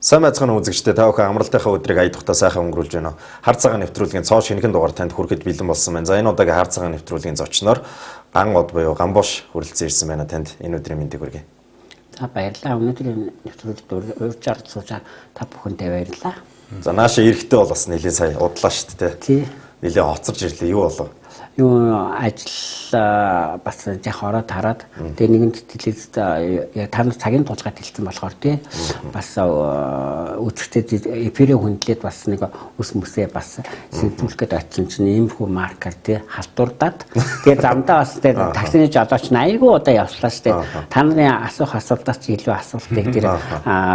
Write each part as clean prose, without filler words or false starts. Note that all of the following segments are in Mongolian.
Сайн байцгаана үзэгчдээ, та бүхэн амралтынхаа өдрийг ая тухтай сайхан өнгөрүүлж байна уу? Хар цагаан нэвтрүүлгийн цоо шинэхэн дугаар танд хүрэхэд бэлэн болсон байна. За, энэ удаагийн хар цагаан нэвтрүүлгийн зочноор Ган од буюу Гамбууш хүрэлцэн ирсэн байна. Танд энэ өдрийн мэндийг хүргэе. За, баярлалаа. Өнөөдрийн нэвтрүүлэгт урьж орж суужаа та бүхэндээ баярлалаа. За, нааша эрэхтэй бол бас нэлээд сая удлаа шүү дээ. Тий. Нэлээд хоцорж ирлээ. Юу болов? Юу, ажил бас яг ороод хараад, тэгээ нэгэнт телевизд яг та нар цагийн тулгаад хэлсэн болохоор тий, бас үзэгчдэд эфирээ хүндлээд бас нэг ус мүсээ бас сэнцүүлэх гээд очсон чинь иймэрхүү маркер тий халтурдаад, тэгээ замдаа бас тий таксины жолооч нь айгүй удаа явслаа шүү дээ. Та нарын асуух асуултаас чи илүү асуултыг тэр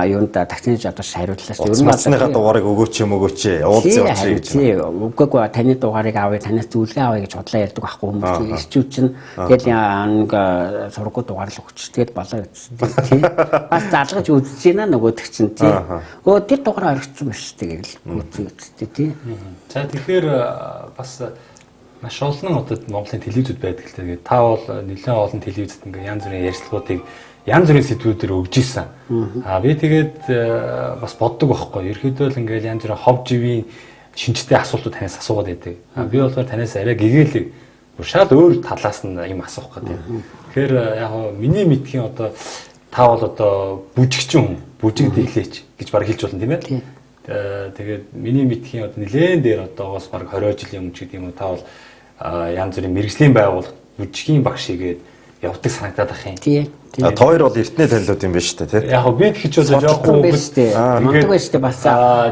юунд таксины жолооч хариуллаа шүү дээ. Ер нь бол дугаарыг өгөөч юм, өгөөч, уулзъя очих гэж. Тий, үгүй, таны дугаарыг авъя, танаас зөвлөгөө авъя гэж худлаа ярьдаг байхгүй хүмүүс ирчүүд чинь. Тэгэл нэг сургуу дугаар л өгч, тэгэл болоо гэсэн тий. Бас залгаж үзэж байна нөгөөдөг чинь тий. Өө, тэр дугаар оригдсон байна шүү дээ гэл үзээ үзтээ тий. За, тэгэхээр бас маш олон одоо Монголын телевизүүд байдаг л тэгээд та бол нэлээд олон телевизэд ингээ янз бүрийн ярилцлагуудыг янз бүрийн сэдвүүдээр өгж исэн. Аа, би тэгээд бас боддог байхгүй. Ерөөдөө л ингээл янз бүрийн хов живийн шинжтэй асуултууд танаас асуугаад байдаг. Аа, би болохоор танаас арай гэгээлэг бүр шал өөр талаас нь юм асуух гэдэг. Тэгэхээр яг хоо миний мэдхийн одоо та бол одоо бүжигчин хүн, бүжиг дэглээч гэж баг хэлж болно, тийм ээ. Тэгээд миний мэдхийн одоо нэлээн дээр одоогоос баг 20 жилийн өмнө ч гэдэг юм уу, та бол янз бүрийн мэргэжлийн байгууллагт бүжгийн багш хийгээд явдаг санагдаад ах юм. Тий. Та хоёр бол эртний танилуд юм байна шүү дээ, тий? Яг гоо би тэгч бол жоохон хүүхэд шүү дээ. Мундаг байна шүү дээ бас.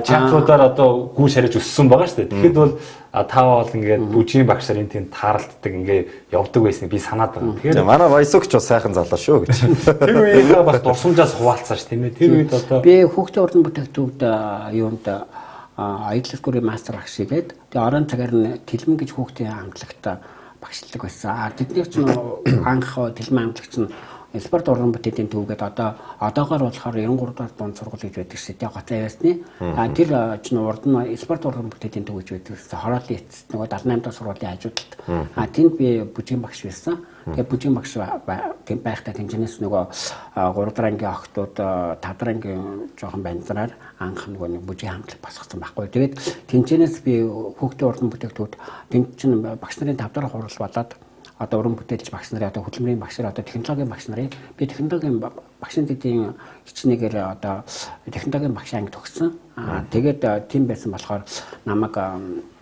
Чатруудаар одоо гүү шариж өссөн байгаа шүү дээ. Тэгэхэд бол та бол ингээд бүжгийн багшаар энэ тийм тааралддаг, ингээд явдаг байсныг би санаад байгаа. Тэгэхээр манай Вайсук ч бас сайхан залуу шүү гэж. Тэр үеийнхээ бас дурсамжаас хуваалцсан ш, тийм ээ. Тэр үед одоо би хүүхдийн уран бүтээгдэхүүнд юунд аялал мастер багш хийгээд, тэгээ орон цагаар нь Тэлмэн гэж хүүхдийн хамтлагт багшилдаг байсан. А тэдний чинь анх Тэлмэн хамтлагч нь спорт уран бүтээлийн төвгээд одоо одоогоор болохоор 93 дугаар дунд сургууль гэж байдаг шүү дээ. Гоцоо явсны. А тэр чинь урд нь спорт уран бүтээлийн төв гэж байдаг. Хороолын эцэст нөгөө 78 дугаар сургуулийн хажуудалд. А тэнд би бүжгийн багш байсан. Тэгээ бүжгийн багш тийм байхдаа тэнцэнээс нөгөө 3 дахь ангийн охтууд 5 дахь ангийн жоохон банзраар анх нөгөө нэг бүжгийн хамтлаг босгосон байхгүй. Тэгээд тэнцэнээс би хүүхдийн уран бүтээгдэхүүн тэнд чинь багш нарын 5 дахь хурал болоод одоо уран бүтээлч багш нарын, одоо хөдөлмөрийн багш нар, одоо технологийн багш нарын, би технологийн багшин дэдийн хичнэгээр одоо технологийн багш анги төгссөн. Аа, тэгээд тийм байсан болохоор намайг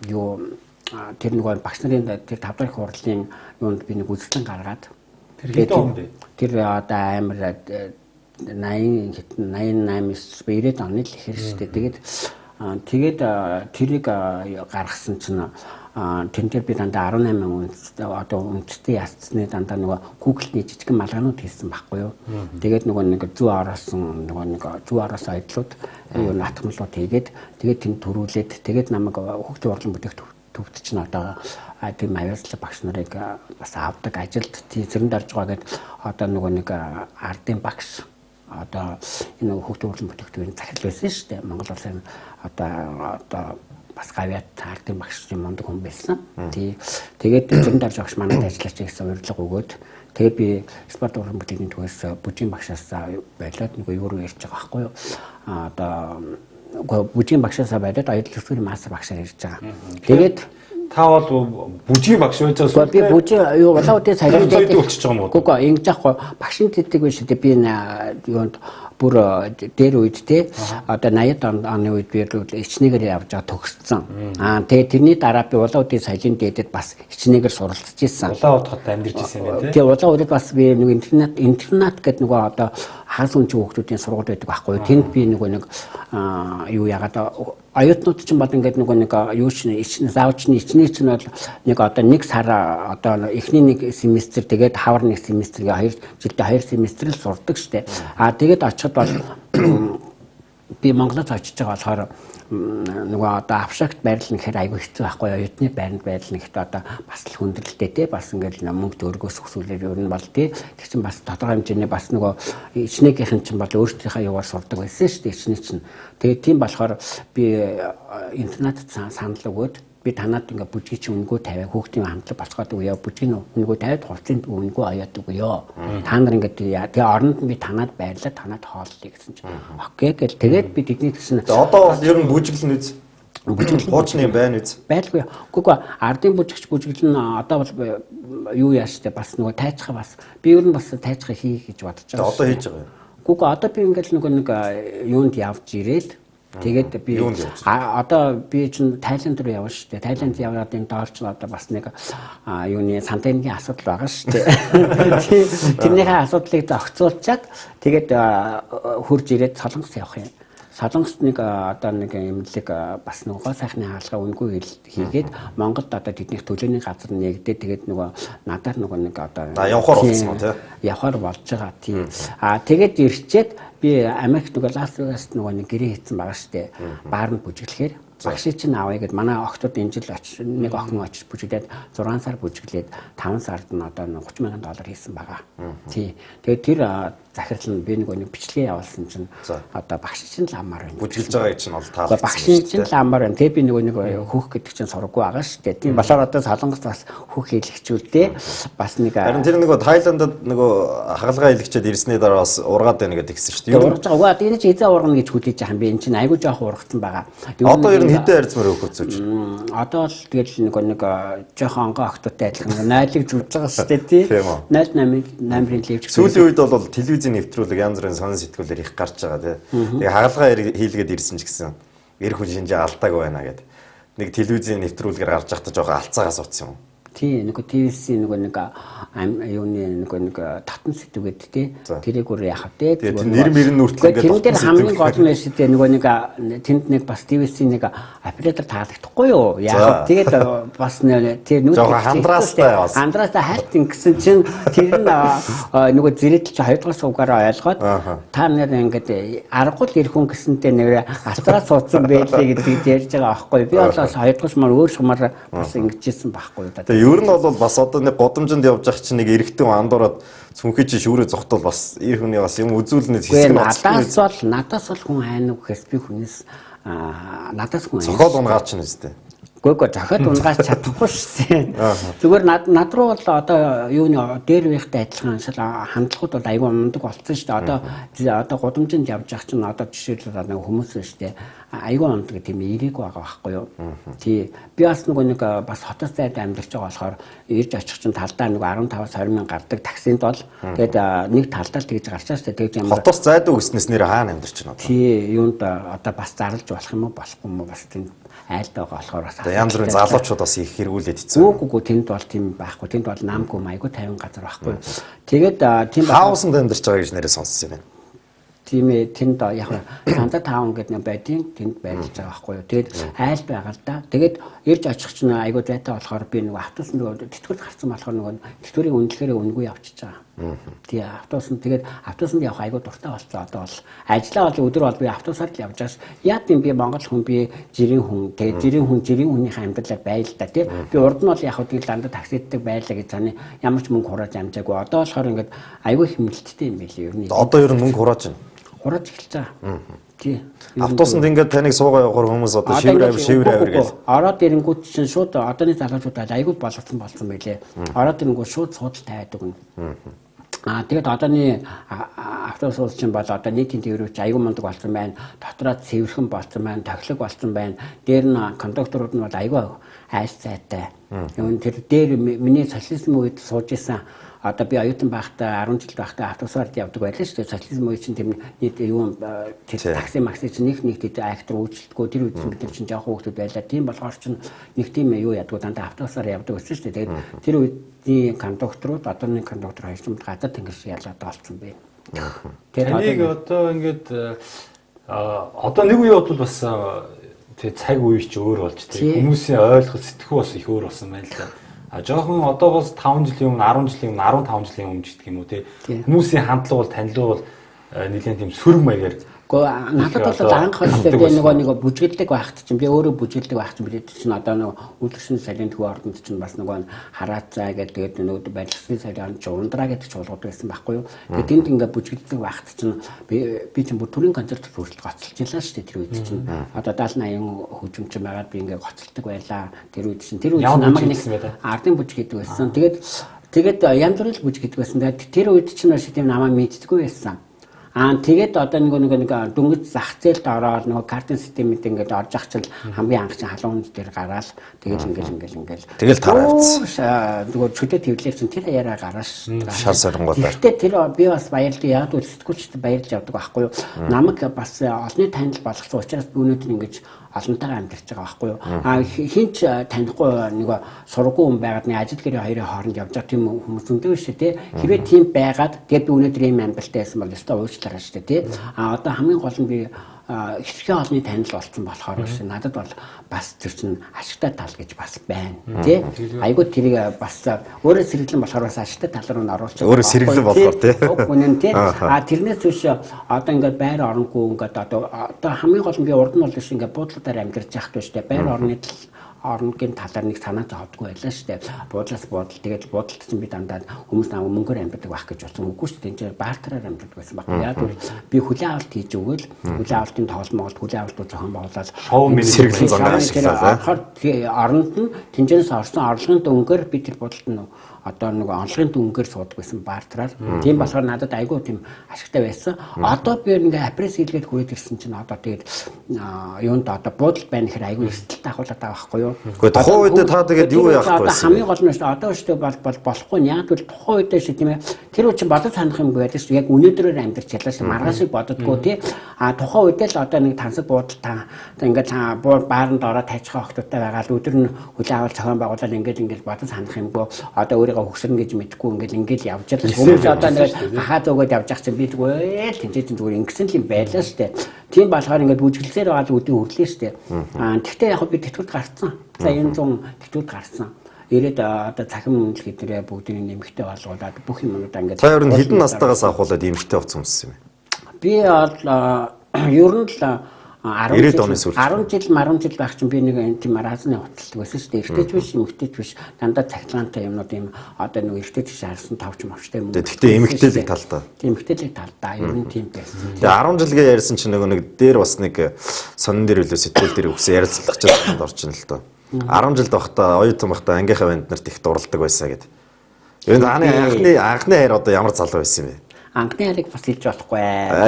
юу тэр нөгөө багш нарын тэр 5 дахь хурлын юунд би нэг үзлэн гаргаад. Тэр хэдэн онд вэ? Тэр одоо амар 80 хэдэн, 88 90 оны л ихэр шүү дээ. Тэгээд тэрийг гаргасан чинь тэн дээр би дандаа 18 үндэс одоо үндэсний ясцны дандаа нөгөө Google-ний жижигэн малгаанууд хийсэн байхгүй юу. Тэгээд нөгөө нэг зүү ороосон нөгөө нэг зүү ороос ойдлууд юу натгамлууд хийгээд, тэгээд тэнд төрүүлээд, тэгээд намайг хүүхдийн урлан бүтээх төвд чинь одоо тийм авьяаслаг багш нарыг бас авдаг ажилд зэрэнд орж байгаа гэд одоо нөгөө нэг ардын багш, одоо энэ хүүхдийн урлан бүтээх захирал байсан шүү дээ. Монгол улсын одоо бас гавьяат ардын багш юм мундаг хүн байсан. Тий. Тэгээд зэрэнд орж багш манад ажиллаач гэсэн урилга өгөөд, тэгээд би спорт уран бүтээлийн төвөөс бүжгийн багшаас болоод нөгөө юу руу ирж байгаа байхгүй юу? А одоо бүжгийн багшаасаа болоод аялал төсвийн мастер багшаар ирж байгаа. Тэгээд та бол бүжгийн багш байж байгаа. Би бүжиг юу Улаан-Удэд соёлын болчихж байгаа юм уу? Үгүй, ингэж яахгүй, багшин тэдэг биш үү? Би юунд бүр дээр үед те одоо 80 оны үед би ичнэгээр явж байгаа төгссөн. Аа, тэгээ тэрний дараа би Улаан-Удэд соёлын дээдэд бас ичнэгээр суралцж ирсэн. Улаан-Уд хотод амьдарч ирсэн юм байна те. Тэгээ Улаан-Удэд бас би нэг интернат гэдэг нөгөө одоо хагас үнчин хүүхдүүдийн сургууль байдаг байхгүй. Тэнд би нөгөө нэг юу яагаад оюутнууд чинь бол ингээд нөгөө нэг юу чинь ичнэ заавчны ичнэ чинь бол нэг одоо нэг сар, одоо эхний нэг семестр, тэгээд хавар нэг семестр гээ 2 жилдээ 2 семестр л сурдаг штэ. Аа, тэгээд очиход бол би Монголоос очиж байгаа болохоор нөгөө одоо авшагт байрлал нэхэр айгүй хэцүү байхгүй, оюутны байранд байрлал нэхт одоо бас л хүндрэлтэй те, бас ингээл мөнгө төгрөгөөс өсвөлээр ер нь бол те, тэр чинь бас тодорхой хэмжээний бас нөгөө ичнэгийнхэн чинь бол өөрсдийнхээ юугаар сурдаг байсан шүү дээ, ичнэ чинь. Тэгээд тийм болохоор би интернет санал өгөөд Би танад ингээ бүжгийг чи үнэгүй тавиа хүүхдийн хамтлаг босгоод өгье. Бүжгийг үнэгүй тавиад хувцсыг үнэгүй оёод өгье. Та нар ингээ тэгээ оронд нь би танад байрлаа, танад хооллоё гэсэн чинь. Окей гэл тэгээд би тэдний гэсэн. Одоо бол ер нь бүжиглэн үз. Бүжиглэн хуучны юм байна үз. Байлгүй. Үгүй ардын бүжигч бүжиглэн одоо бол юу яаш тэ бас нөгөө тайцхаа бас би ер нь бас тайцхаа хийх гэж бодож байгаа. Одоо хийж байгаа юм. Үгүй одоо би ингээл нөгөө нэг юунд явж ирээд тэгээд би одоо би чинь Тайланд руу явна шүү дээ. Тайланд яваад энэ доор чинь одоо бас нэг юуны сантемгийн асуудал байгаа шүү дээ. Тэрнийхээ асуудлыг зохицуулчаад тэгээд хурж ирээд Солонгос явах юм. Солонгост нэг одоо нэг эмнэлэг бас нэг гоо сайхны хаалга үнгүй хийгээд Монголд одоо тэднийх төлөөний газар нэгдээ тэгээд нөгөө надаар нөгөө нэг одоо явахаар болсон уу тий? Явахаар болж байгаа тий. Аа тэгээд ирчээд би Америкт нөгөө Лас Вегаст нөгөө нэг гэрээ хийсэн байгаа шүү дээ. Баарнд бүжиглэхээр багшийг чинь авъя гэд манай охтууд энэ жил очиж нэг охин очиж бүжиглээд 6 сар бүжиглээд 5 сард нь одоо $30,000 хийсэн байгаа. Тий. Тэгээд тэр захирал нь би нэг бичлэгээ явуулсан чинь одоо багш чинь л амаар байна. Бүжиглж байгааг чинь бол таалагдсан. Багш чинь л амаар байна. Тэгээ би нөгөө нэг хөөх гэдэг чинь сурггүй байгаа шүү дээ. Тийм болохоор одоо Солонгост бас хөөх хийлгчүүлдэ бас нэг харин тэр нөгөө Тайландд нөгөө хагалгаа хийлгчээд ирсний дараа бас ургаад байна гэдэг гисэн шүү дээ. Ургаж байгаа. Үгүй энэ чинь эзэн ургана гэж хүлээж байгаа юм би. Энэ чинь айгүй жоох ургацсан байгаа. Одоо ер нь хэдэн арзмаар хөөх үзүүж? Одоо л тэгэл нөгөө нэг жоохон онгоо охтуудтай адилхан нойлыг зүүж байгаа шүү дээ тий. 0.8 номерын левч. Сүүлийн үед бол телевизийн нэвтрүүлэг янз бүрийн сонин сэтгүүлээр их гарч байгаа тий. Тэгээ хагалгаа хийлгээд ирсэн ч гэсэн эр хүн шинжээ алдаагүй байна гэд. Нэг телевизийн нэвтрүүлгээр гарч байхдаа жоохон алцаагаа суудсан юм. Тий, нөгөө TVC нөгөө нэг юуны нөгөө нэг татан сэтгүүгээд тий. Тэрийг өөр яах вэ? Тэр нэр мөр нь нүртэл ингээд тэрэн дээр хамгийн гол нь шүү дээ нөгөө нэг тэнд нэг бас TVC нэг оператор таалагдахгүй юу? Яах вэ? Тэгээд бас тэр нүд хандраастай бас. Хандраастай хальт ингэсэн чинь тэр нь нөгөө зэрэгдэл чи хоёрдугаар суугаараа ойлгоод та нэр ингээд аргагүй л эр хүн гэсэнтэй нэр алтраа суудсан байлээ гэдгийг ярьж байгаа аахгүй. Би бол бас хоёрдугаар сумаар өөр сумаар бас ингэжсэн байхгүй юу. Ер нь бол бас одоо нэг гудамжинд явж байгаа чинь нэг эрэгтэй андуураад цүнхий чи шүүрээ зогтол бас эр хүний бас юм үзүүлнэ хэсэг нь надаас бол хүн хайна гэхээс би хүнээс надаас хүн зохиол унгаач нь үстэй. Үгүй зохиол унгаач чадахгүй шүү дээ. Зүгээр над руу бол одоо юуны дээр үеийнхтэй адилхан шал хандлагууд бол айгүй мундаг болсон шүү дээ. Одоо гудамжинд явж байгаа чинь одоо жишээлбэл нэг хүмүүс шүү дээ. Айгүй мундаг тийм эерэг байгаа байхгүй юу? Тий. Би бас нөгөө нэг бас хотоос зайд амьдарч байгаа болохоор ирж очих чинь талдаа нэг 15-аас 20 мянга гардаг таксинд бол тэгээд нэг талдаа л тэгж гарчаа шүү дээ. Тэгж ямар хотоос зайд өгснээс нэр хаана амьдарч байна одоо? Тий, юунд одоо бас зарлж болох юм уу болохгүй юм уу бас тийм айлд байгаа болохоор бас янз бүрийн залуучууд бас их хэрэгүүлээд хэцүү. Үгүй тэнд бол тийм байхгүй. Тэнд бол намгүй майгүй 50 газар байхгүй. Тэгээд тийм хаусанд амьдарч байгаа гэж нэрээ сонссон юм байна. Тийм ээ, тэнд яг Санта таун гэдэг нэг байдیں۔ Тэнд байрлаж байгаа байхгүй юу. Тэгээд айлд байгаа л да. Тэгээд ирж очих чинь айгүй зайтай болохоор би нөгөө автобус нөгөө тэтгэврт гарсан болохоор нөгөө тэтгэврийг үнэлэхээр үнэгүй явчихж байгаа. Тий, автобус нь тэгээд автобусанд явах айгүй дуртай болцоо одоо бол ажиллаа бол өдөр бол би автобусаар л явж байгаас. Яа тийм би Монгол хүн, би жирийн хүн. Тэгээд жирийн хүн жирийн хүнийхээ амьдралаар байл та тий. Би урд нь бол яг хөө тэгэл дандаа таксиддаг байлаа гэж цааны ямар ч мөнгө хурааж амжаагүй. Одоо болохоор ингээд айгүй хэмнэлттэй юм билээ ер нь. Одоо ер нь мөнгө хурааж байна. Хурааж эхэлж байгаа. Тий. Автобусанд ингээд таныг суугаа явахаар хүмүүс одоо шивэр авир гэл. Ороод ирэнгүүт чинь шууд одооны залуучууд айгүй болгоцсон болсон байлээ. Ороод ирэнгүүт шууд суудал тавиад өгнө. Аа тэгээд одооны автобус чинь бол одоо нийтийн тээврүүч айгүй мундаг болсон байна. Дотроо цэвэрхэн болсон байна, тохилог болсон байна. Дээр нь кондукторууд нь бол айгүй айс зайтай. Юун тэр дээр миний социализм үед сууж исэн одоо би оюутан байхдаа 10 жил байхдаа автобусаар явдаг байлаа шүү дээ. Социализм үед чинь тэр нийт юу тэр такси макси чинь нэг тэд актер үйлчлдэггүй тэр үед бид нар чинь жоохон хүүхдүүд байлаа. Тийм болохоор чинь нэг тийм юу ядгүй дандаа автобусаар явдаг байсан шүү дээ. Тэгээд тэр үеийн кондукторууд одооны кондуктор хоёр ч газар тэнгэр шиг ялгаад олцсон байна. Таныг одоо ингээд одоо нэг үе бол бас тэг цаг үе чи өөр болж тэг хүмүүсийн ойлголт сэтгхүү бас их өөр болсон байна л да. А жоохон одоогоос 5 жилийн өмнө, 10 жилийн өмнө, 15 жилийн өмнө гэдэг юм уу те. Хүмүүсийн хандлага бол танилуул бол нэлээд тийм сөрөг маягаар Гэхдээ надад бол анх бол би нөгөө бүжгэлдэг байхад чинь би өөрөө бүжгэлдэг байх чинь би чинь одоо нөгөө үйлдвэршин салийн төв ордонд чинь бас нөгөө хараацаа гэдэг нөгөө барилгын салийн чинь ундраа гэдэг чуулгууд байсан байхгүй юу. Тэгээд тэнд ингээ бүжгэлдэг байхад чинь би чинь бүр төрийн концерт хүртэл гоцолж илаа шүү дээ тэр үед чинь. Одоо 70 80 хөгжимчин байгаад би ингээ гоцолдог байлаа. Тэр үед чинь тэр үед намайг нэг ардын бүжиг гэдэг байсан. Тэгээд янз бүрийн бүжиг гэдэг байсан. Тэгээд тэр үед чинь бас тийм намайг мэддэггүй байсан. Тэгээд одоо нэг дөнгөж зах зээлд ороод нөгөө картын системэд ингээд орж ах чинь хамгийн анх чинь халуун дээр гараал тэгэл ингээл тэгэл тараац нөгөө чөлөө твлэр чинь тэр яриа гарааш шар сорнгуудаар. Гэхдээ тэр би бас баярлдаг, яг л сэтгүүлчд баярлж явдаг байхгүй юу. Намайг бас олонний танил болгосон учраас би өнөөдөр ингэж олонтойгоо амьдарч байгаа байхгүй юу. Хинч танихгүй нөгөө сургуу хүн байгаад нэг ажил гэрээ хоёрын хооронд явж байгаа тийм хүмүүс зөндөө шүү дээ. Хэрвээ тийм байгаад тэгээд би өнөөдөр ийм амьдралтай байсан бол ёстой уучлаарай шүү дээ тий. Одоо хамгийн гол нь би хэсгийн олонний танил болсон болохоор шүү. Надад бол бас тэр чинь ашигтай тал гэж бас байна тий. Айгуу тэрийг бас өөрөө сэргэлэн болохоор бас ашигтай тал руу нь оруулчих. Өөрөө сэргэлэн болохоор тий. Үнэн тий. Тэрнээс биш одоо ингээд байр оронгүй ингээд одоо хамгийн гол нь би урд нь бол биш ингээд буудлуудаар амьдарч явах шүү дээ. Байр орны орногийн талаар нэг санаа зовдгүй байлаа шүү дээ. Буудлаас буудал тэгээд буудалд чинь би дандаа хүмүүс намайг мөнгөөр амьдардаг байх гэж бодсон. Үгүй шүү дээ. Энд чинь бартераар амьдардаг байсан баг. Яг бол би хүлээн авалт хийж өгөөл хүлээн авалтын тоглолт Монголд хүлээн авалтууд зохион байгуулаад шоу сэргэлэн зангаа ашиглаа. Орохоор оронд нь тэнцэнээс орсон орлогын дүнгээр би тэр буудалд нь одоо нэг онлогын дүнгээр суудаг байсан бартераар. Тийм болохоор надад айгүй тийм ашигтай байсан. Одоо би ингээ апресс хийлгээд хүрээд ирсэн чинь одоо тэгээд юунд одоо буудал байна гэхээр айгүй эрсдэлтэй ахуулаад байгаа байхгүй юу? Гэхдээ тухайн үед та тэгээд юу яах вэ? Одоо хамгийн гол нь шүү одоо шүү бол болохгүй. Яг бол тухайн үедээ шүү тийм ээ. Тэр үе чинь бодож санах юмгүй байлаа шүү. Яг өнөөдрөөр амьдарч ялаа шүү. Маргаашийг боддгоо тий. А тухайн үедээ л одоо нэг тансаг буудал та ингээд бааранд ороод тайчхан охтуудтай байгаа л өдөр нь хүлээ авал зохион байгуулаад ингээд бодож санах юмгүй. Одоо өөрийгөө хөгшөрнө гэж мэдэхгүй ингээл явж байгаа. Хүмүүс одоо нэг хахаа зөөгөөд явж байгаа чинь би зүгээр тэнцээ чинь зүгээр ингэсэн л юм байлаа шүү дээ. Тийм болохоор ингээд бүжиглсээр байгаа л үдийн хөрлөө шүү дээ. Тэгтээ яг би тэтгэврт гарцсан. За 900 тэтгэврт гарцсан. Ирээд одоо цахим үнэлгээ дээрээ бүгдийг нэмэгтэй болгуулад бүх юмнуудаа ингээд та ер нь хэдэн настайгаас авахуулаад эмэгтэй болсон юм бэ? Би бол ер нь л 10 жил 10 жил байх чинь би нэг тийм разны хуталдаг байсан шүү дээ. Эртэйч биш, эмэгтэйч биш. Дандаа цахилгаантай юмнууд юм одоо нэг эртэйч биш харсан тавч мовчтой юм. Тэгэхдээ эмэгтэйлэг талдаа. Тийм эмэгтэйлэг талдаа ер нь тийм байсан. Тэгээ 10 жилгээ ярьсан чинь нөгөө нэг дээр бас нэг сонин дээр үлээ сэтгүүл дээр өгсөн ярилцлага чинь орчин л доо. 10 жилд байхдаа оюутан байхдаа ангийнхаа банд нарт их дурладаг байсан гэдэг. Ер нь анхны хайр одоо ямар залуу байсан юм бэ? Анхны хайрыг бас хэлж болохгүй.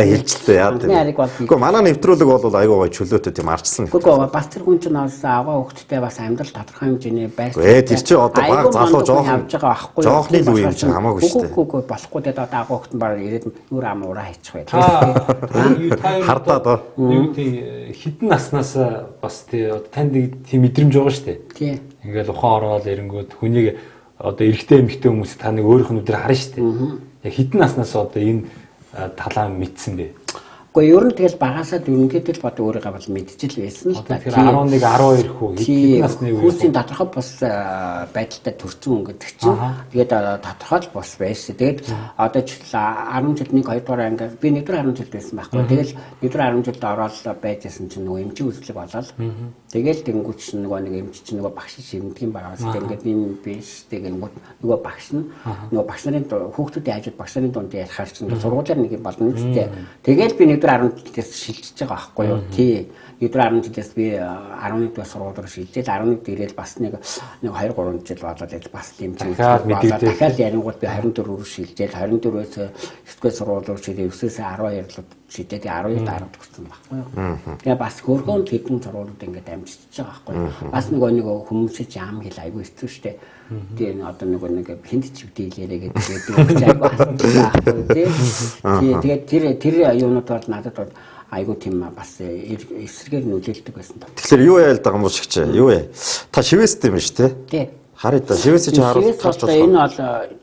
Хэлжлээ яа тийм. Анхны хайрыг бол Үгүй манай нэвтрүүлэг бол айгүй гоё чөлөөтэй тийм арчсан. Үгүй бас тэр хүн чинь бас аваа хөвгттэй бас амьдрал тодорхой хэмжээний байр. Ээ тэр чинь одоо баг залуу жоохон явж байгаа байхгүй. Жоохны л үе юм чинь хамаагүй шүү дээ. Үгүй болохгүй тэгээд одоо аваа хөвгт нь баг ирээд нүр ам ураа хийчих бай. Хардаад оо. Юу гэдэг хідэн наснаас бас тий одоо танд тийм мэдрэмж байгаа шүү дээ. Тий. Ингээл ухаан ороод ирэнгүүт хүнийг одоо эрэгтэй эмэгтэй хүмүүс та нэг өөрийнх нь өдөр харна шүү дээ. Яг хэдэн наснаас одоо энэ талаа мэдсэн бэ? Гэхдээ ер нь тэгэл багасаа дүнгээд л бод өөрийгөө бол мэдчихэл байсан л та. Тэгэхээр 11 12 хүү хэдэн насны үе хүмүүсийн тодорхой бус байдалтай төрсөн хүн гэдэг чинь тэгээд тодорхой л бус байсан. Тэгээд одоо жишээл 10 жил 1 2 дугаар анги би 1 дугаар 10 жилд байсан байхгүй. Тэгэл 1 дугаар 10 жилд ороод байжсэн чинь нөгөө эмчийн үзлэг болоод тэгэл тэнгуү чинь нөгөө нэг эмч чинь нөгөө багш шимдэг юм байгаа. Тэгээд ингээд юм биш тэгэнгүүт нөгөө багш нь нөгөө багш нарын хүүхдүүдийн хажууд багш нарын дунд ярихаар чинь сургуулиар нэг юм болно үстэй. Тэгэл би 1 дугаар 10 жилээс шилжиж байгаа байхгүй юу? Тий. 1 дугаар 10 жилээс би 11 дугаар сургууль руу шилжээл 11 дээрэл бас нэг 2 3 жил болоод бас юм чинь дахиад ярингууд би 24 рүү шилжээл 24-өөс 9 дугаар сургууль руу шилжээл 9-өөс 12 руу шилжээд 12 10 төгссөн байхгүй юу? Тэгээ бас хөрхөн хэдэн сургуулиуд ингээд амжиж байгаа байхгүй юу? Бас нөгөө нэг хүмүүсийн жам хэл айгүй хэцүү шттэ. Тэгээ одоо нөгөө нэг хинт ч дийлээрэ гэдэг үг айгүй асуудал байхгүй тий. Тэгээд тэр юунууд бол надад бол айгүй тийм бас эсрэгээр нөлөөлдөг байсан. Тэгэхээр юу яа л даа юм шиг чи юу яа. Та шивэст юм биш тий? Тий. Харъя да. Шивээсээ чи харуул тарж болох. Энэ бол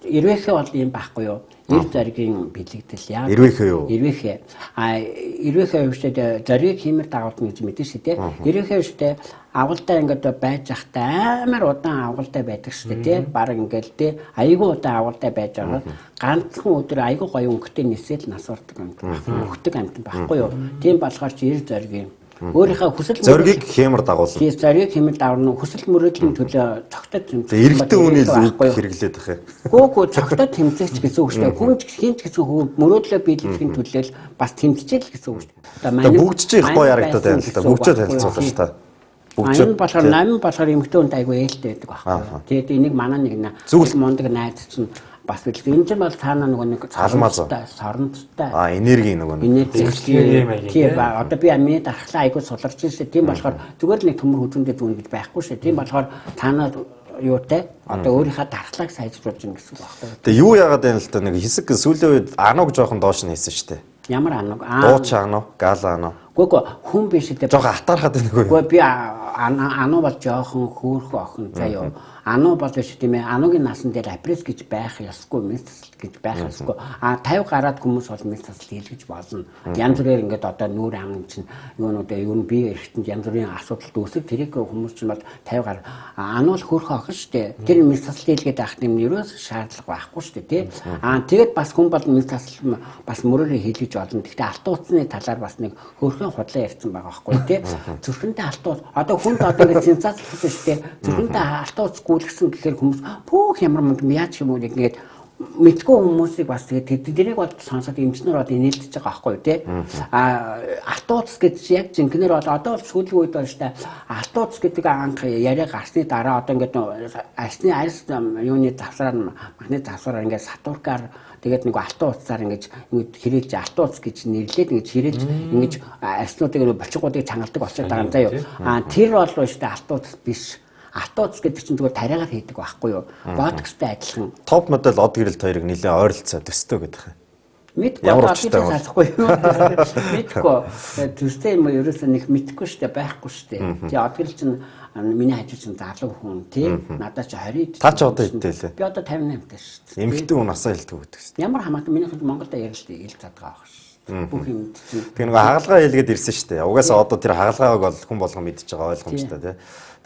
эрвээхээ бол юм байхгүй юу? Эр зоригийн бэлэгдэл яа. Эрвээхээ юу? Эрвээхээ. А эрвээхээ хувьд зоригийг хиймэр дагуулна гэж мэдэн шүү дээ. Эрвээхээ хувьд авгалдаа ингээд байж захтай амар удаан авгалдаа байдаг шүү дээ тий. Бараг ингээд тий айгүй удаан авгалдаа байж байгаа. Ганцхан өдөр айгүй гоё өнгөтэй нисэл нас ордог юм. Өгдөг амт байхгүй юу? Тийм болохоор чи эр зоригийн өөрийнхөө хүсэл зоригийг хэмэр дагуулна. Тий, зоригийг хэмэр дагуулна. Хүсэл мөрөөдлийн төлөө цогтой тэмцэх. Эрэгтэй хүний л үг хэрэглээд байх юм. Гүү цогтой тэмцэгч гэсэн үг шүү дээ. Хүн ч хин ч гэсэн мөрөөдлөө биелүүлэхийн төлөө л бас тэмцээл гэсэн үг шүү дээ. Одоо бүгд чи их гоё ярагдаад байна л да. Бүгдээ танилцуулаа шүү дээ. Бүгд болохоор 8 болохоор эмэгтэй хүнд айгүй ээлтэй байдаг байхгүй. Тэгээд энийг манай нэг зүйл мундаг найз чинь бас билээ. Энэ чинь бол цаана нөгөө нэг соронцтой. А энерги нөгөө нэг тийм одоо би миний дархлаа айгүй суларч ирсэн. Тийм болохоор зүгээр л нэг төмөр хүзүүндээ зүүн гэж байхгүй шээ. Тийм болохоор цаана юутай одоо өөрийнхөө дархлааг сайжруулж гин гэсэн үг байхгүй. Тэгээ юу яагаад байна л да нэг хэсэг сүүлийн үед ануг жоохон доош нь хийсэн шүү дээ. Ямар ануг? Дууч ануу, гала ануу. Үгүй хүн биш үү? Жоохон атаархаад байна үгүй. Үгүй би ануу бол жоохон хөөрхөн охин заяа. Ануу бол биш тийм ээ. Ануугийн насан дээр апрес гэж байх ёсгүй, мэс тасал гэж байх ёсгүй. А 50 гараад хүмүүс бол мэс тасал хийлгэж болно. Янз бүрээр ингээд одоо нүүр ам чинь юунуудаа юу нь бие эрхтэнд янз бүрийн асуудал үүсэх тэрийг хүмүүс чинь бол 50 гар ануу л хөөрхөн охин шүү дээ. Тэр мэс тасал хийлгээд байх юм ерөөс шаардлага байхгүй шүү дээ, тий. А тэгээд бас хүн бол мэс тасал бас мөрөөрөө хийлгэж болно. Гэхдээ алтан утасны талаар бас нэг хөөрхөн худлаа ярьсан байгаа байхгүй тий. Зүрхэндээ алтан утас одоо хүнд одоо ингээд сенсац хийсэн шүү дээ. Зүрхэндээ алтан утас гүйлгсэн гэхээр хүмүүс пүүх ямар мund яаж юм уу ингээд мэдгүй хүмүүсийг бас тэгээд тэднийг бол сонсоод эмчнэр бол инээлдэж байгаа байхгүй юу тий. А алтан утас гэж яг жинкнэр бол одоо бол сүүлийн үед бол шүү дээ. Алтан утас гэдэг анх яриа гарсны дараа одоо ингээд арсны арс юуны завсраар махны завсраар ингээд сатуркаар тэгээд нэг алтан утсаар ингэж хэрэглэж алтан утас гэж нэрлээд ингэж хэрэглэж ингэж арснуудыг булчингуудыг чангалдаг болчиход байгаа юм заа юу. А тэр бол шүү дээ алтан утас биш. Алтан утас гэдэг чинь зүгээр тариагаар хийдэг байхгүй юу? Ботокстой адилхан. Топ модель од гэрэлт хоёрыг нэлээд ойролцоо төстэй гэдэг юм. Мэдгүй Ямар одоо учиртай юм? салахгүй юу? Мэдгүй. Төстэй юм ерөөсөө нэг мэдгүй шүү дээ, байхгүй шүү дээ. Тэгээ од гэрэл чинь миний хажуу чинь залуу хүн тий. Надад чи 20. Та чи одоо хэдтэй лээ? Би одоо 58 таа шүү дээ. Эмэгтэй хүн насаа хэлдэг гэдэг шүү. Ямар хамаатай миний хувьд Монголд ярил ил задгаа байх шүү. Бүх юм чинь Тэгээ нөгөө хагалгаа хийлгээд ирсэн шүү дээ. Угаасаа одоо тэр хагалгааг бол хүн болгон мэдж байгаа ойлгомжтой тий.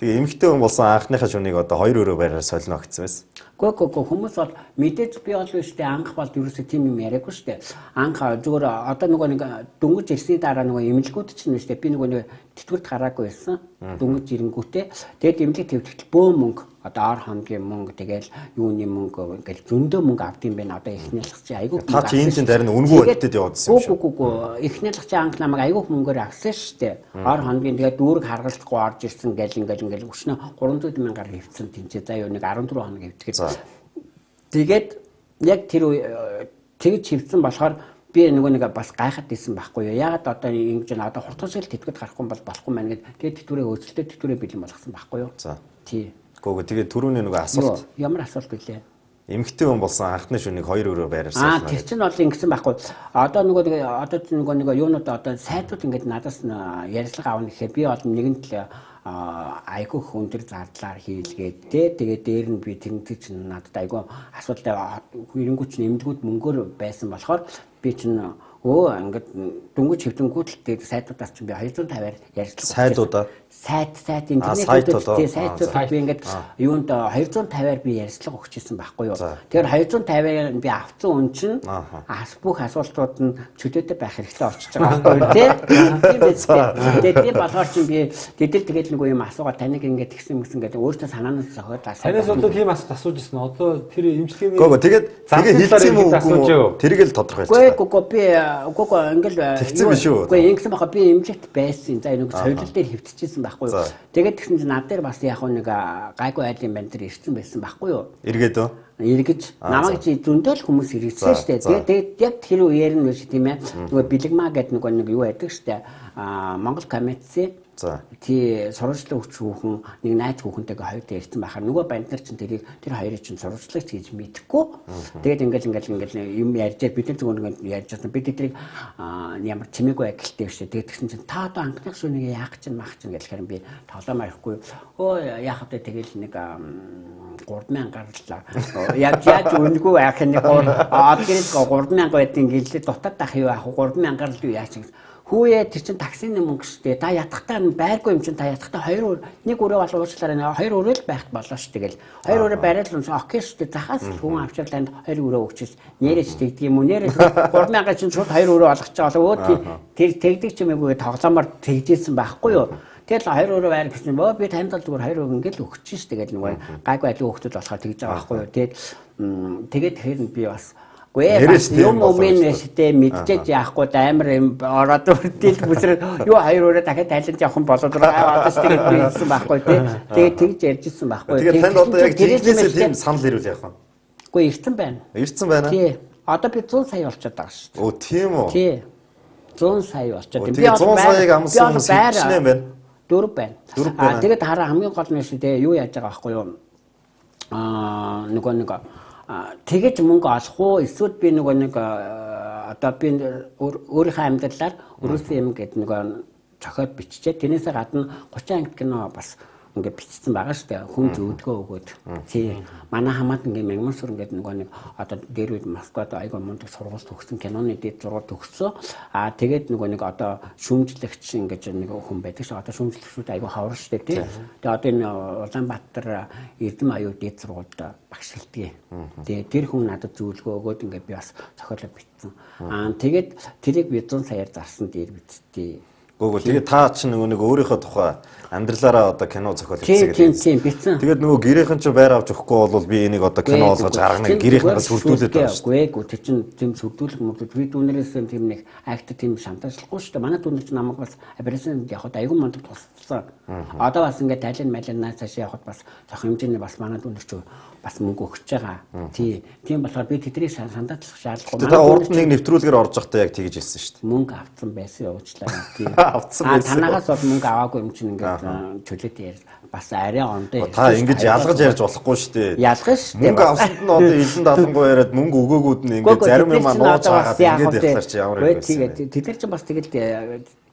Тэгээ эмэгтэй хүн болсон анхныхаа шүнийг одоо 2 өрөө байраар солино гэсэн байсан. Гөө хүмүүс бол мэдээж би бол шүү дээ анх бол ерөөсөө тийм юм яриаггүй шүү дээ. Анх зүгээр одоо нөгөө нэг дөнгөж ирсний дараа нөгөө эмнэлгүүд чинь шүү дээ. Би нөгөө нэг тэтгэврт гараагүй байсан. Дөнгөж ирэнгүүтээ тэгээд эмнэлэг твдэгтэл бөө мөнгө одоо ор хоногийн мөнгө тэгэл юуны мөнгө ингээл зөндөө мөнгө авд юм байна. Одоо их нэлэх чи айгүй Та чи энэ чинь дарин үнгүй бодитод яваадсэн юм шүү. Гүү их нэлэх чи анх намайг айгүй мөнгөөр авсан шүү дээ. Ор хоногийн тэгээд дүүрэг харгалзахгүй орж ирсэн гэл ингээл өчнө 300 мянгаар хөвцөн тэнцээ заа юу нэг 14 хоног хөвцгээд. Тэгээд яг тэр тэгж хөвцөн болохоор би нөгөө нэг бас гайхаад исэн байхгүй юу. Яагаад одоо ингэж н одоо хурдхан шиг тэтгэд гарахгүй бол болохгүй мэн гэд тэгээд тэтгэврээ өөрчлөлтөө тэтгэврээ бэлэн болгосон байхгүй юу. За. Тий. Гөө тэгээ түрүүний нөгөө асуулт. Ямар асуулт билээ? Эмэгтэй хүн болсон анхны шүнийг 2 өрөө байраар солино. Тэр чинь бол ингэсэн байхгүй. Одоо нөгөө одоо нөгөө нэг юунууд одоо сайдууд ингээд надаас ярилцлага авна гэхээр би бол нэгэнт л айгүй их өндөр зардлаар хийлгээд те тэгээд дээр нь би тэрнтэй чинь надад айгүй асуудалтай эренгүү чинь эмдгүүд мөнгөөр байсан болохоор би чинь ингээд дөнгөж хэвтэнгүүт л тэгээд сайдуудаас чинь би 250-аар ярилцлага сайдуудаа сайт интернет тий сайтууд би ингээд юунд 250-аар би ярилцлага өгч ирсэн байхгүй юу. Тэгэхээр 250-аар би авсан үн чинь бүх асуултууд нь чөлөөтэй байх хэрэгтэй болчихж байгаа байхгүй юу тий. Тийм биз дээ. Тэгээд тийм болохоор чинь би тэдэл тэгэл нэг юм асуугаа таныг ингээд тэгсэн юмсэн гэдэг өөртөө санаанаас зохиод асуу. Танаас одоо тийм асуулт асууж ирсэн. Одоо тэр эмчилгээний Гөө тэгээд тэгээ хэлсэн юм уу үгүй юу? Тэрийг л тодорхойлж. Үгүй би үгүй ингээл тэгсэн биш үү? Үгүй ингэсэн баха би эмнэлэгт байсан. За нэг соёлол дээр хэвтчихсэн байхгүй юу? Тэгээд тэгсэн чинь над дээр бас яг нэг гайгүй айл юм байна тэр ирсэн байсан байхгүй юу? Эргээд үү? Эргэж намайг чи зөндөл хүмүүс иргэсэн шүү дээ. Тэгээд яг тэр үеэр нь биш тийм ээ. Нөгөө билэгмаа гэдэг нөгөө нэг юу байдаг шүү дээ. Монгол комедийн За. Тий, сурвалжлан өгч хүүхэн нэг найз хүүхэнтэйгээ хоёр ярьсан байхаар нөгөө банд нар чинь тэрийг тэр хоёрыг чинь сурвалжлагч гэж мэдэхгүй. Тэгээд ингээл юм ярьж бид нар зүгээр ингээд ярьж байсан. Би тэднийг ямар чимээгүй адилтай биш. Тэгээд тэгсэн чинь та одоо анхных шүнийг яах чинь мах чинь гэхэлэр би тоглоом ярихгүй. Өө яах вэ тэгэл нэг 3000 гарлаа. Яг яаж үнэгүй байх нэг одоо гэрэл 3000 байдیں۔ Гэлээ дутаад ах юу ах 3000 гарал юу яач гэж. Хүүе тэр чин таксины мөнгө шүү дээ. Та ятгахтаа байргүй юм чин та ятгахтаа хоёр нэг өрөө бол уучлаарай хоёр өрөө л байхт болоо шүү тэгэл. Хоёр өрөө бариад л унсан. Окей шүү дээ. Захаас хүн авчирл танд хоёр өрөө өгчээс нэрэж тэгдэг юм уу? Нэрэж 3000 чин шууд хоёр өрөө олгоч байгаа болоо. Өө тэр тэгдэг ч юм ээгүй тоглоомоор тэгжсэн байхгүй юу? Тэгэл хоёр өрөө байр гэсэн. Өө би танд бол зүгээр хоёр өрөө ингээл өгч ш тэгэл нөгөө гайгүй алийн хүүхдүүд болохоор тэгж байгаа байхгүй юу? Тэгээд тэгээд тэгэхээр би бас Гүй бас юм өмнө нэштэй мэдчихэж яахгүй амар юм ороод үрдэл бүсрээ юу хоёр өрөө дахиад тайлан явах юм болоод одоо ч тэгээд би хэлсэн байхгүй тий. Тэгээд тэгж ярьжсэн байхгүй. Тэгээд танд одоо яг жинхнээсээ тийм санал ирүүл яах вэ? Үгүй ирсэн байна. Ирсэн байна. Тий. Одоо би 100 сая болчиход байгаа шүү дээ. Өө тийм үү? Тий. 100 сая болчиход. Би 100 саяыг амсан хүмүүс хичнээн байна. 4 байна. Аа тэгээд хараа хамгийн гол нь шүү дээ юу яаж байгаа байхгүй юу? Аа нөгөө нэг тэгэж мөнгө олох уу эсвэл би нөгөө нэг одоо би өөрийнхөө амьдралаар өрөөсөн юм гэдэг нөгөө зохиол биччихээ. Тэрнээсээ гадна 30 ангид кино бас ингээд бичсэн байгаа шүү дээ. Хүн зөөдгөө өгөөд. Тий. Манай хамаат ингээд мянган сүр ингээд нөгөө нэг одоо дээр үед Москвад айгүй мундаг сургууль төгссөн, киноны дэд сургууль төгссөн. Аа тэгээд нөгөө нэг одоо шүүмжлэгч ингээд нэг хүн байдаг шүү. Одоо шүүмжлэгчүүд айгүй ховор шүү дээ, тий. Тэгээд одоо энэ Улаанбаатар Эрдэм аюу дэд сургуульд багшилдаг. Тэгээд тэр хүн надад зөвлөгөө өгөөд ингээд би бас зохиолоо бичсэн. Аа тэгээд тэрийг би 100 саяар зарсан дээр бичтээ. Гүг тэгээд та чинь нөгөө нэг өөрийнхөө тухай амьдралаараа одоо кино зохиол хийсэн гэдэг. Тийм бичсэн. Тэгээд нөгөө гэрийнхэн чинь байр авч өгөхгүй бол би энийг одоо кино болгож гаргана гэрийнхнээс сүрдүүлээд байгаа шүү. Үгүй ээ тэр чинь тийм сүрдүүлэх мөрдөд би дүүнэрээс тийм нэг акт тийм шантажлахгүй шүү дээ. Манай дүүнэр чинь намайг бас операцид явахад аягүй мундаг тусалсан. Одоо бас ингээд тайлан малин цаашаа явахад бас зох хэмжээний бас манай дүүнэр чинь бас мөнгө өгч байгаа. Тий. Тийм болохоор би тэднийг шантажлах шаардлагагүй. Та урд нэг нэвтрүүлгээр орж байхдаа яг тэгж хэлсэн шүү дээ. Мөнгө авцсан байсан уучлаарай. Тий. Авцсан байсан. Танаагаас бол мөнгө аваагүй юм чинь ингээд чөлөөт яар бас арай ондоо. Та ингэж ялгаж ярьж болохгүй шүү дээ. Ялгаж шүү дээ. Мөнгө авсанд нь одоо илэн далангуй яриад мөнгө өгөөгүүд нь ингээд зарим юм нууж хаагаад ингээд явахлаар чи ямар юм бэ? Тэгээд тэд нар чинь бас тэгэл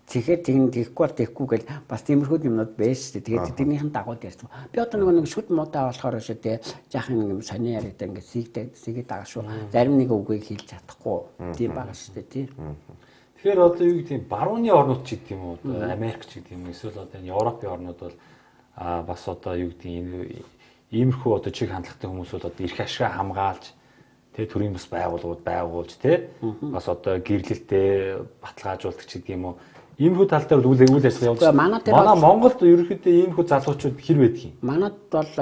тэгэхээр тэгнэ тэгэхгүй бол тэгэхгүй гэл бас тиймэрхүү юмнууд байж шүү дээ. Тэгээд тэднийхэн дагуу ярьсан. Би одоо нөгөө нэг шүд муутай болохоор шүү дээ. Жаахан юм сони яриад ингээд сийгээд байгаа шүү. Зарим нэг үгийг хэлж чадахгүй тийм байгаа шүү дээ, тий. Тэгэхээр одоо юу гэдэг юм барууны орнууд ч гэдэг юм уу, Америк ч гэдэг юм уу, эсвэл одоо энэ Европын орнууд бол бас одоо юу гэдэг юм иймэрхүү одоо чиг хандлагатай хүмүүс бол одоо эрх ашгаа хамгаалж тэ төрийн бас байгууллагууд байгуулж тэ бас одоо гэрлэлтэд баталгаажуулдаг ч гэдэг юм уу. Иймэрхүү тал дээр үйл ажиллагаа явуулж байна. Манай Монголд ерөнхийдөө иймэрхүү залуучууд хэр байдаг юм? Манад бол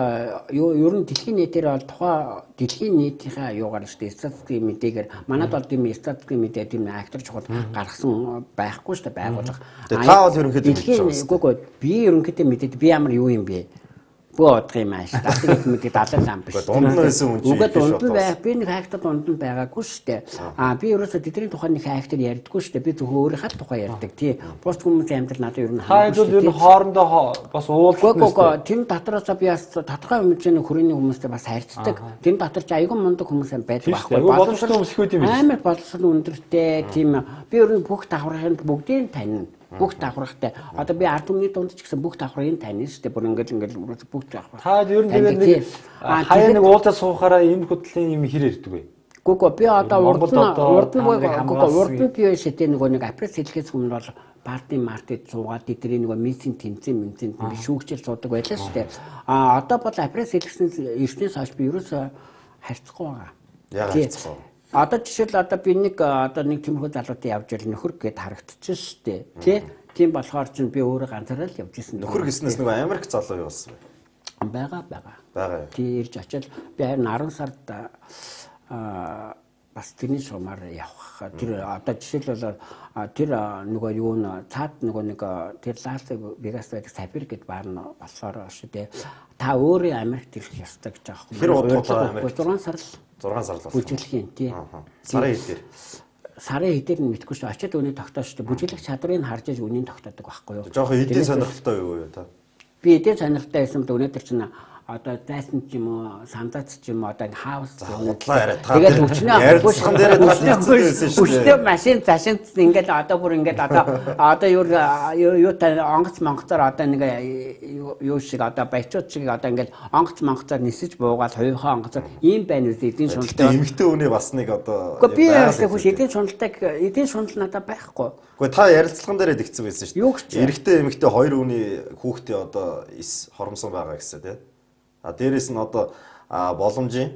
юу ер нь дэлхийн нийтээр бол тухай дэлхийн нийтийнхаа юугаар шүү дээ. Статистикийн мэдээгээр манад бол тийм статистикийн мэдээ тийм актер чухал гаргасан байхгүй шүү дээ байгууллага. Та бол ерөнхийдөө мэдэж байгаа. Үгүй би ерөнхийдөө мэдээд би ямар юу юм бэ? Бөө бодох юм ааш. Тэгээд мэдээ далайн лам биш. Дунд нь байсан хүн чинь. Үгүй дунд нь байх. Би нэг хайгтад дунд нь байгаагүй шүү дээ. Аа би ерөөсөө тэдний тухай нэг хайгтад ярьдаггүй шүү дээ. Би зөвхөн өөрийнхөө л тухай ярьдаг. Тий. Бус хүмүүсийн амьдрал надад ер нь хамаагүй. Та ер нь хоорондоо бас уулзах. Үгүй. Тэр дотроосоо би бас тодорхой хэмжээний хүрээний хүмүүстэй бас харьцдаг. Тэр дотор ч аягүй мундаг хүмүүс байдаг байхгүй. Боловсрол хүмүүс их үт юм биш. Амар боловсрол өндөртэй тийм би ер нь бүх давхарханд бүгдийг танина. Бүх давхархтай. Одоо би ард түмний дунд ч гэсэн бүх давхрыг танина шүү дээ. Бүр ингээл бүх давхар. Та ер нь тэгээд нэг хаяа нэг уулзаад суухаараа ийм хөдлийн юм хэр ирдэг вэ? Үгүй би одоо урд нь би шидэ нөгөө нэг апрес хэлхээс өмнө бол парти мартид суугаад тэдний нөгөө митинг тэмцээн мэмцэнд би шүүгчэл суудаг байлаа шүү дээ. А одоо бол апрес хэлхээс ирснээс хойш би ерөөсөө харьцахгүй байгаа. Яагаад харьцахгүй? Одоо жишээл одоо би нэг одоо нэг тиймэрхүү залуутай явж ирэл нөхөр гэд харагдчихсан шүү дээ. Тэ? Тийм болохоор чинь би өөрөө ганцаараа л явж исэн. Нөхөр гэснээс нөгөө Америк залуу юу болсон бэ? Байгаа. Байгаа юу? Тий ирж очил би харин 10 сард бас тэрний шугамар явах. Тэр одоо жишээлбэл тэр нөгөө юу н цаад нөгөө нэг тэр Лас Вегас байдаг Сапир гэд бар нь болохоор шүү дээ. Та өөрөө Америкт ирэх ёстой гэж байгаа юм. Тэр удаа Америк 6 сар л 6 сар л болсон. Бүжиглэхийн тий. Сарын хэдээр? сарын хэдээр нь мэдэхгүй шүү. Очиод үнийг тогтоож шүү. Бүжиглэх чадварыг харж иж үнийг тогтоодог байхгүй юу? Жохон эдийн сонирхолтой юу юу та? Би эдийн сонирхолтой байсан бол өнөөдөр чинь одоо зайсан ч юм уу, сандаац ч юм уу, одоо хаус худлаа яриа. Тэгэл өчнөө ярилцлаган дээр байсан шүү дээ. Өчнөө машин зашин ингээл одоо бүр ингээл одоо юутай онгоц монгоцоор одоо нэг юу шиг одоо баячууд шиг одоо ингээл онгоц монгоцоор нисэж буугаал хувийнхаа онгоцоор ийм байна үз эдийн шуналтай. Эмэгтэй хүний бас нэг одоо би яасан хүш эдийн шуналтай эдийн шунал надад байхгүй. Гэхдээ та ярилцлаган дээрээ тэгсэн байсан шүү дээ. Эрэгтэй эмэгтэй хоёр хүний хүүхдээ одоо эс хоромсон байгаа гэсэн тийм. А дээрээс нь одоо боломжийн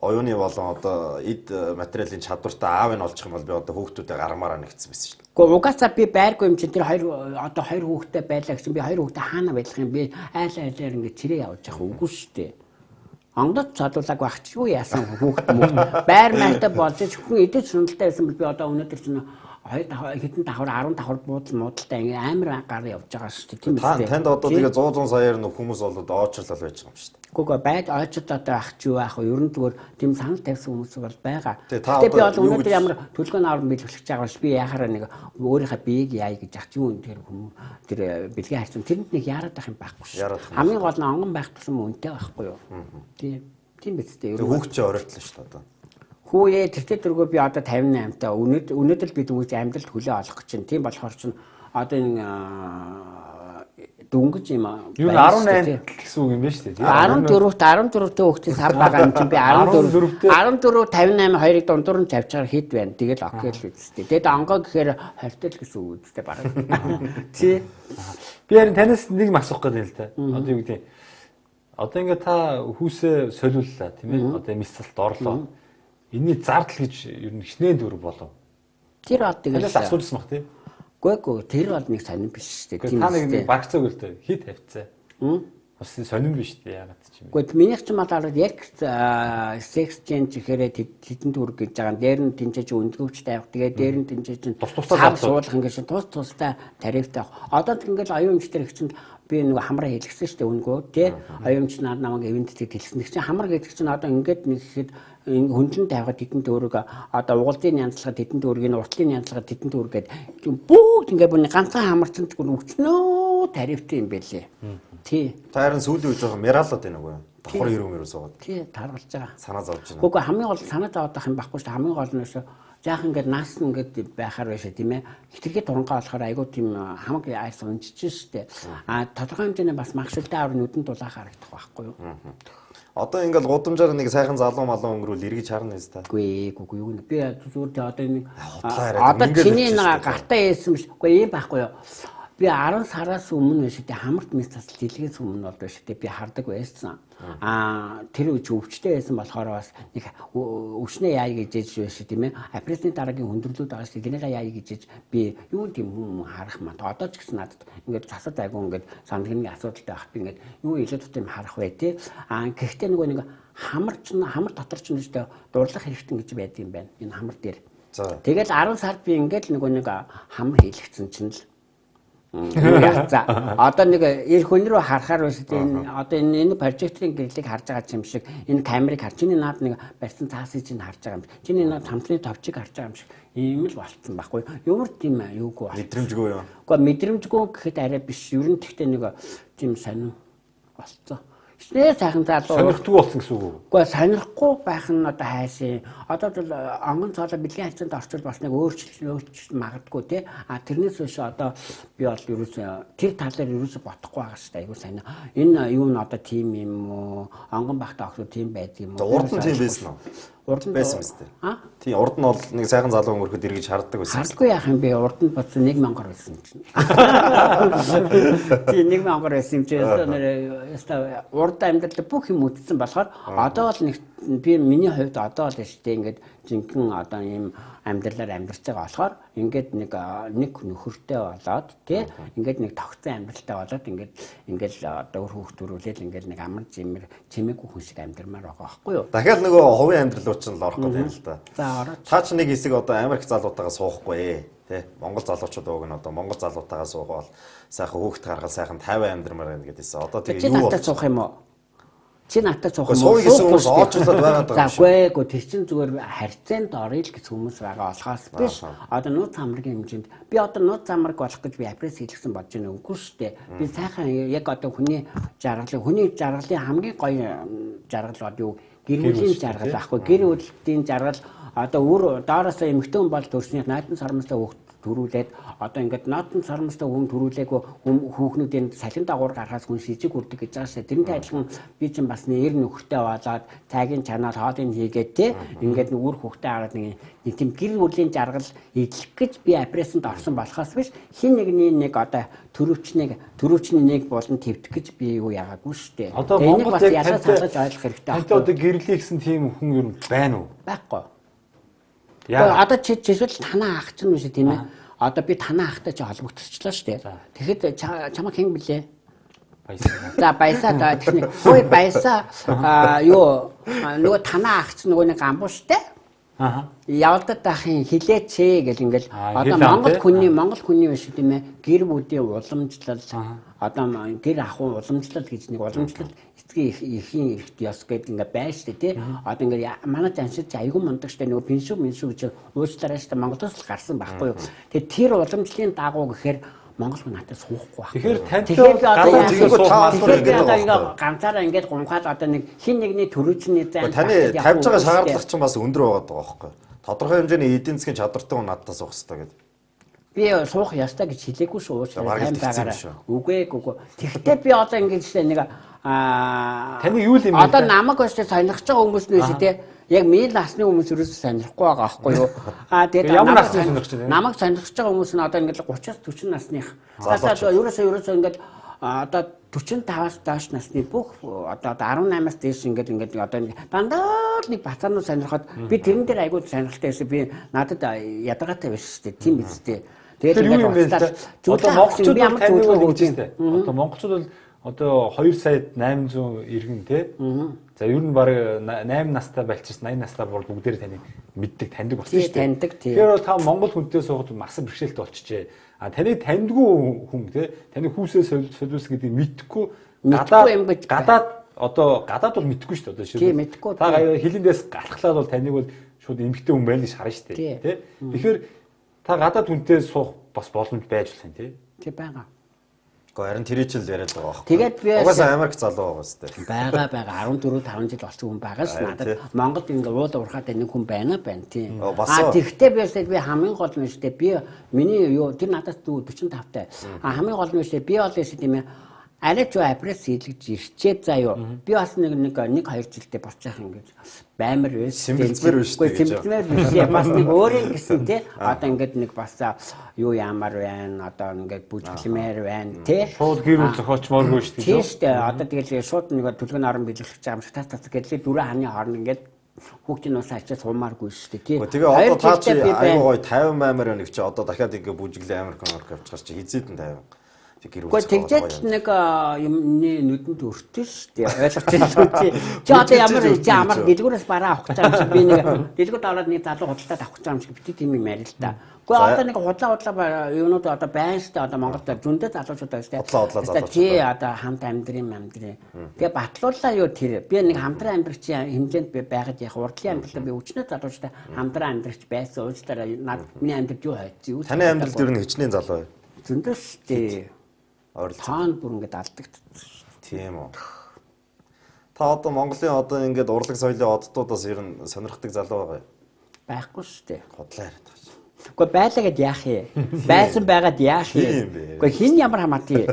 оюуны болон одоо эд материалын чадвартай аав нь олчих юм бол би одоо хүүхдүүдэд гаргамаараа нэгдсэн байсан шүү дээ. Гэхдээ угаасаа би байргүй юм чинь тэр хоёр одоо хоёр хүүхэдтэй байлаа гэсэн би хоёр хүүхдээ хаана байлах юм би айл айлаар ингэ цэрээ явж явах үгүй шүү дээ. Онгоц цадуулаг байх чи юу яасан хүүхд мөхт байр майртай болж хүн эдэж шуналтай байсан бол би одоо өнөөдөр чинь хоёр хэдэн давхар 10 давхар буудал муудалтай ингэ амар гар явж байгаа шүү дээ. Тийм үү? Танд одоо тэгээ 100 100 саяар нөх хүмүүс болоод оочрлол байж байгаа юм шүү дээ. Үгүй байд оочрлолтой байх чи юу аах вэ? Ер нь зүгээр тийм санал тавьсан хүмүүс бол байгаа. Гэтэ би бол өнөөдөр ямар төлгөө наавар бэлэглэж байгаа биш. Би яхаараа нэг өөрийнхөө биеийг яая гэж ах чи юу тэр хүмүүс тэр бэлгийн харьцан тэрэнд нэг яарад байх юм байхгүй шүү. Хамгийн гол нь онгон байх тусам үнэтэй байхгүй юу? Тийм. Тийм биз дээ. Хүүхд чи оройлтлаа шүү дээ одоо. Хүүе тэртээ дөргөө би одоо 58 та өнөөдөр би дөнгөж амьдралд хүлээ олох гэж чинь. Тийм болохоор чинь одоо энэ дөнгөж юм юу 18 гэсэн үг юм байна шүү дээ. 14 14-т хүүхдийн сав байгаа юм чинь би 14 14 58 хоёрыг дундуур нь тавьчихаар хэд байна. Тэгэл окей л үсттэй. Тэгэд онгоо гэхээр 20 л гэсэн үг үсттэй бараг. Тий. Би харин танаас нэг юм асуух гэдэг л да. Одоо юу гэдэг. Одоо ингээ та хүүсээ солиуллаа тийм ээ. Одоо мисцалд орлоо. Энийний зардал гэж ер нь хичнээн төгрөг болов. Тэр бол тэгэл танаас асуужсан баг тийм. Үгүй тэр бол нэг сонин биш шүү дээ. Тийм та нэг багцааг л дээ. Хит тавьцаа. Бас сонин биш дээ яагаад ч юм. Үгүй минийх ч мал араад яг секс ченж гэхээр тэдэн төгрөг гэж байгаа. Дээр нь тэнцээ чи өндгөвч тавих. Тэгээ дээр нь тэнцээ чинь тус тустай суулгах ингээд тус тустай тарифтай авах. Одоо ингээл оюун өмчтөр их чинь би нэг хамраа хэлгэсэн шүү дээ үнгөө тий. Оюун өмч над намайг ивэнттэй хэлсэн. Тэг чинь хамар гэдэг чинь одоо ингээд нэг ихэд хөндлөн тавихад тэдэн төгрөг одоо угалдын янзлахад тэдэн төгрөгийг уртлын янзлахад тэдэн төгрөг гээд бүгд ингээд бүр ганцхан хамарчин зүгээр өчнөө тарифтай юм байлээ. Тий. Та харин сүүлийн үе жоохон миралаад байна уу? Давхар 90 мөрөө суугаад. Тий, таргалж байгаа. Санаа зовж байна. Үгүй хамгийн гол санаа зовоод байх юм байхгүй шүү дээ. Хамгийн гол нь шүү жаахан ингээд нас ингээд байхаар байшаа тийм ээ. Хитрхи турангаа болохоор айгүй тийм хамаг айс унжиж шүү дээ. А тодорхой хэмжээний бас магшилтай авар нүдэнд дулаах харагдах байхгүй юу? Одоо ингээл гудамжаар нэг сайхан залуу малуу өнгөрүүл эргэж харна биз та. Үгүй үгүй юу нэ. Би зүгээр тэ одоо нэг одоо чиний нэг гартаа яасан биш. Үгүй ийм байхгүй юу. Би 10 сараас өмнө биш тэ хамарт мэс тасал дэлгээс өмнө бол биш тэ би хардаг байсан. Аа тэр үеч өвчтэй байсан болохоор бас нэг өвчнөө яа гэж ээж биш тийм ээ. Апресны дараагийн хүндрэлүүд байгаа шүү. Тэрнийг яа гэж ээж би юу тийм хүн харах манд. Одоо ч гэсэн надад ингээд засад айгу ингээд сандгны асуудалтай байх би ингээд юу илүү тутам харах вэ тий. Аа гэхдээ нөгөө нэг хамар чинь хамар дотор чинь шүү дээ дурлах хэрэгтэй гэж байдаг юм байна. Энэ хамар дээр. Тэгэл 10 сард би ингээд нөгөө нэг хамар хийлгцэн чинь л За одоо нэг эр хүн рүү харахаар биш энэ одоо энэ прожекторын гэрлийг харж байгаа юм шиг энэ камерыг хар чиний наад нэг барьсан цаасыг чинь харж байгаа юм шиг чиний наад хамтны товчийг харж байгаа юм шиг ийм л болцсон байхгүй ямар тийм юугүй мэдрэмжгүй юу? Үгүй мэдрэмжгүй гэхэд арай биш ер нь тэгтээ нэг тийм сонин болцсон. Хичнээн сайхан залуу сонирхдгүй болсон гэсэн үг үү? Үгүй сонирхгүй байх нь одоо хайшин. Одоо бол онгон цоолоо бэлгийн харьцаанд орчвол бас нэг өөрчлөлт магадгүй тий. А тэрнээс хойш одоо би бол ерөөсөө тэр талаар ерөөсөө бодохгүй байгаа шүү дээ. Айгуу сайн. Энэ юу н одоо тийм юм уу? Онгон байхдаа охид тийм байдаг юм уу? Урд нь тийм байсан уу? Урд нь байсан биз дээ. Тийм урд нь бол нэг сайхан залуу өнгөрөхөд эргэж харддаг байсан. Хардгүй яах юм бэ? Урд нь бодсон 1000 байсан юм чинь. Тийм 1000 байсан юм чинь. Ёстой урд амьдрал бүх юм үтсэн болохоор одоо бол нэг би миний хувьд одоо л шүү дээ ингээд жинхэнэ одоо ийм амьдралаар амьдарч байгаа болохоор ингээд нэг нэг нөхөртэй болоод тий ингээд нэг тогтсон амьдралтай болоод ингээд ингээд одоо өөр хүүхд төрүүлээл ингээд нэг амар зэмэр чимээгүй хүн шиг амьдрмаар байгаа байхгүй юу? Дахиад нөгөө хувийн амьдрал руу чинь л орох гэдэг юм л да. За ороод. Та ч нэг хэсэг одоо Америк залуутайгаа суухгүй тий Монгол залуучууд уг нь одоо Монгол залуутайгаа суугаал сайхан хүүхд гаргаад сайхан 50 амьдрмаар байна гэдээсэн. Одоо тэгээ юу болж суух юм уу? Чи надтай суух юм уу? Сууя гэсэн хүмүүс оожлоод байгаа даа. За үгүй тэр чин зүгээр харьцаанд орё л гэсэн хүмүүс байгаа болохоос биш. Одоо нууц амргийн хэмжээнд би одоо нууц амраг болох гэж би апресс хийлгсэн бодож байна үгүй шүү дээ. Би сайхан яг одоо хүний жаргалын хамгийн гоё жаргал бол юу? Гэр бүлийн жаргал байхгүй. Гэр бүлийн жаргал одоо үр доороосоо эмэгтэй хүн бол төрсний наадам сормостой хүүхд төрүүлээд одоо ингээд наадам сормостой хүн төрүүлээгүй хүүхнүүдийн салхин дагуур гарахаас хүн шижиг үрдэг гэж байгаа шээ. Тэрнтэй адилхан би чинь бас нэр нөхөртэй болоод цайгийн чанаар хоолыг хийгээд те ингээд үр хүүхдээ хараад нэг тийм гэр бүлийн жаргал эдлэх гэж би апрессэнд орсон болохоос биш хин нэгний нэг одоо төрөвчний нэг болон твдэх гэж би юу яагаагүй шүү дээ. Одоо Монголд яг ялгаа салгаж ойлгох хэрэгтэй. Тантай одоо гэрлээ гэсэн тийм хүн ер нь байна уу? Байхгүй. Одоо чи жишээл танаа ах чинь биш тийм ээ. Одоо би танаа ахтай чи холбогдчихлоо шүү дээ. Тэгэхэд чамайг хэн блэ? Баясаа. За баясаа та тэгнэ. Хөөе баясаа юу нөгөө танаа ах чинь нөгөө нэг гамбуу шүү дээ. Аа. Явдад ахын хилээч гэл ингээл одоо Монгол хүний биш тийм ээ. Гэр бүлийн уламжлал одоо гэр ахуй уламжлал гэж нэг уламжлал эцгийн эхийн эрхт ёс гэдэг ингээ байна шүү дээ тий. Одоо ингээ манай заншид айгүй мундаг шүү дээ. Нөгөө пенсүү менсүү гэж уучлаарай шүү дээ. Монголоос л гарсан байхгүй юу. Тэгэхээр тэр уламжлалын дагуу гэхээр Монгол хүн надад суухгүй байх. Тэгэхээр тантай одоо ганцаараа ингээд гунхаад одоо нэг хин нэгний төрөвчний зайн таны тавьж байгаа шаардлага чинь бас өндөр байгаа даа байхгүй. Тодорхой хэмжээний эдийн засгийн чадвартай хүн надад суух хэрэгтэй гэдэг. Би суух ёстой гэж хэлээгүй шүү. Уучлаарай тань байгаарай. Үгүй. Тэгэхдээ би одоо ингээд нэг таны юу юм бэ? Одоо намайг өстэй сонирхож байгаа хүмүүс нь шүү дээ. Яг миний насны хүмүүс ерөөсөө сонирхгүй байгаа аахгүй юу? Тэгээд ямар насны сонирхож байна? Намайг сонирхож байгаа хүмүүс нь одоо ингээд 30-аас 40 насных. Одоо ерөөсөө ингээд одоо 45-аас доош насны бүх одоо 18-аас дээш ингээд одоо дандаа л нэг бацаанууд сонирхоод би тэрэн дээр айгүй сонирхолтой байсан. Би надад ядаргаатай байсан шүү дээ. Тийм үстэй. Тэгээд ингээд одоо монголчууд ямар зөвлөгөө өгч байна? Одоо монголчууд бол одоо 2 сая 800 иргэн те. За ер нь баг 8 настай балчирс 80 настай бол бүгдээр таныг мэддэг таньдаг болсон шүү дээ. Таньдаг тийм. Тэгэхээр бол та монгол хүнтэй суухад масан бэрхшээлтэй болчихжээ. А таныг таньдгүй хүн те таны хүүсээ солиулсан гэдгийг мэдхгүй гадаад одоо гадаад бол мэдхгүй шүү дээ. Одоо шил. Та хилэндээс галхлаад бол таныг бол шууд эмгтэй хүн байна гэж харна шүү дээ те. Тэгэхээр та гадаад хүнтэй суух бас боломж байж болох юм те. Тий байгаа. Гэхдээ харин тэр чинь л яриад байгаа байхгүй. Тэгээд би угаасаа Америк залуу байгаа сте. Байгаа 14 5 жил болсон хүн байгаа ш надад. Монголд ингээ уул уурхаатай нэг хүн байна тийм. Тэгэхдээ би хамгийн гол нь шүү дээ. Би миний юу тэр надаас 45 тай. Хамгийн гол нь шүү дээ. Би бол шүү тийм ээ. Арай ч апресс хийлгэж ирчээ заа юу. Би бас нэг 2 жилдээ босч яах юм гэж баймар байсан. Сэмбэлзмэр биш үү? Сэмбэлзмэр биш. Бас нэг өөрийн гэсэн тий. Одоо ингээд нэг бас юу яамар байна. Одоо ингээд бүжиглэмээр байна тий. Шууд гэр бүл зохиочмооргүй шүү дээ. Тийм шүү дээ. Одоо тэгэл шууд нэг түлгэн орон бэлэглэж байгаа юм шиг тас тас гэдэл дөрөв ханы хооронд ингээд хүүхдийн ус ачаа суумааргүй шүү дээ тий. Тэгээ одоо та чи айгүй гоё 50 баймар байна гэж чи одоо дахиад ингээд бүжиглээ Америк явчихар чи хизээдэн 50. Гэхдээ тэгжээд нэг юмны нүдэнд өртөн шүү дээ. Ойлгож байна үү чи? Чи одоо ямар чи амар дэлгүүрээс бараа авах гэж байгаа юм шиг би нэг дэлгүүрт ороод нэг залуу худалдаад авах гэж байгаа юм шиг бити тийм юм яриа л та. Гэхдээ одоо нэг худлаа юунууд одоо байна шүү дээ. Одоо Монголд зөндөө залуучууд байна шүү дээ. Худлаа залуучууд. Тий одоо хамт амьдрын. Тэгээ батлууллаа юу тэр. Би нэг хамтран амьдрагчийн хэмжээнд би байгаад яг урдлын амьдралаа би өчнөө залуучтай хамтран амьдрагч байсан. Уучлаарай над миний амьдрал юу хайц юу? Таны амьдрал ер нь хичнээн залуу. Зөндөө шүү дээ. Таан бүр ингээд алдагдсан. Тийм үү. Та одоо Монголын одоо ингээд урлаг соёлын оддуудаас ер нь сонирхдаг залуу байгаа юу? Байхгүй шүү дээ. Худлаа яриад байгаа шүү. Гэхдээ байлаа гэд яах юм? Байсан байгаад яах юм? Гэхдээ хин ямар хамаатай?